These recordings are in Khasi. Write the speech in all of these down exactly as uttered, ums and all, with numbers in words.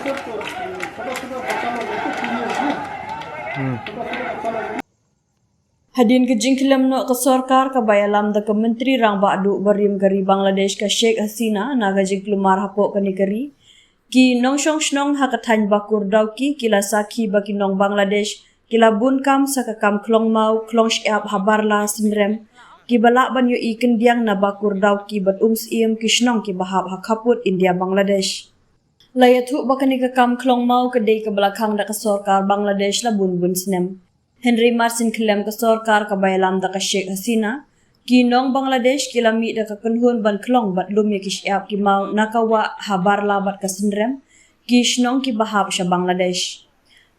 Hadien ka jingkhlem noh ka sorkar kaba ïalam da ka Myntri Rangbah Duh barim ka ri Bangladesh ka Sheikh Hasina na ka jingkulmar hapoh kane ka ri, ki nongshong shnong ha ka thaiñ Bakur Dawki ki la sakhi ba ki nong Bangladesh ki la bun kam sa ka kam khlong maw khlong shyiap ha Barla Synrem, kiba lah ban ïohi kyndiang na Bakur Dawki bad Umsyiem, ki shnong kiba hap ha khappud India Bangladesh. La ïathuh ba kane ka kam khlong maw ka dei kaba la khang da ka sorkar Bangladesh la bun bun snem. Hynrei mar syn khlem ka sorkar kaba ïalam da ka Sheikh Hasina, ki nong Bangladesh ki la mih da ka kynhun ban khlong bad lum ïa ki shyiap ki maw na ka wah ha Barla bad ka Synrem, ki shnong kiba hap sha Bangladesh.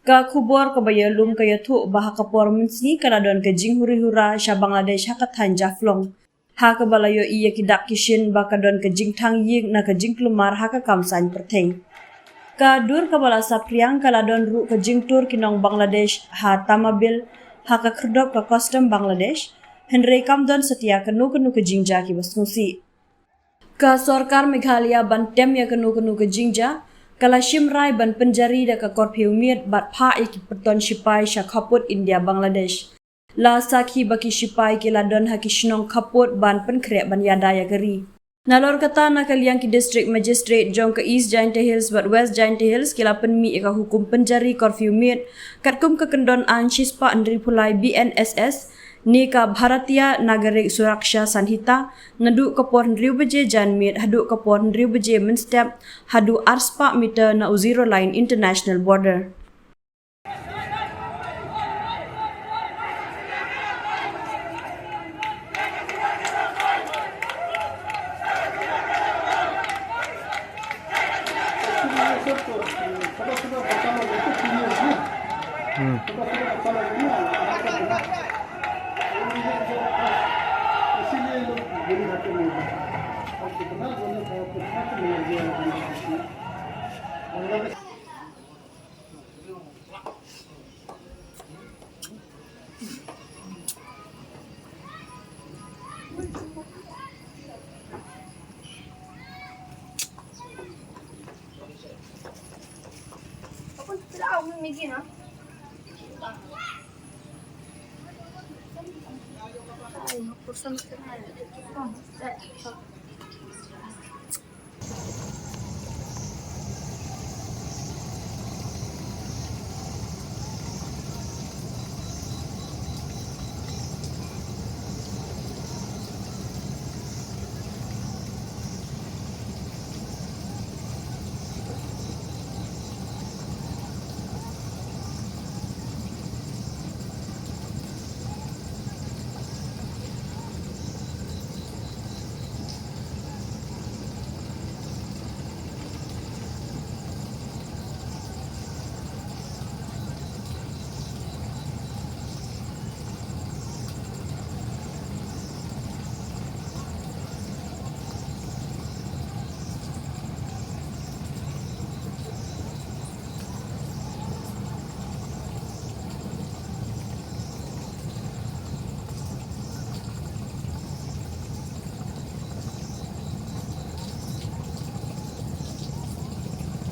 Ka khubor kaba ïalum ka ïathuh ba ha ka por mynsngi ka la don ka jinghuri hura sha Bangladesh ha ka thaiñ Jaflong, ha kaba la ïohi ïa ki dak ki shin ba ka don ka jingthang ïing na ka jingkulmar ha ka kam saiñ pyrthei. Ka dur kaba la saphriang ka la don ruh ka jingtur ki nong Bangladesh ha Tamabil ha ka khyrdop ka custom Bangladesh, hynrei kam don satia kano kano ka jingjia kiba sngewsih. Ka sorkar Meghalaya ban tem ïa kano kano ka jingjia ka la shim rai ban pynjari da ka curfew miet bad phah ïa ki pynton shipai sha khappud India Bangladesh. La sakhi ba ki shipai ki la don ha ki shnong khappud ban pynkhreh ban ïada ïa ka ri. Nalor kata, na ka liang ki District Magistrate jong ka East Jaintia Hills bad West Jaintia Hills ki la pynmih ïa ka hukum pynjari curfew miet katkum ka kyndon aiñ shispah hynriewphew lai B N S S ne ka Bharatiya Nagarik Suraksha Sanhita, naduh ka por hynriew baje janmiet haduh ka por hynriew baje mynstep, haduh arspah meter na u Zero Line International Border.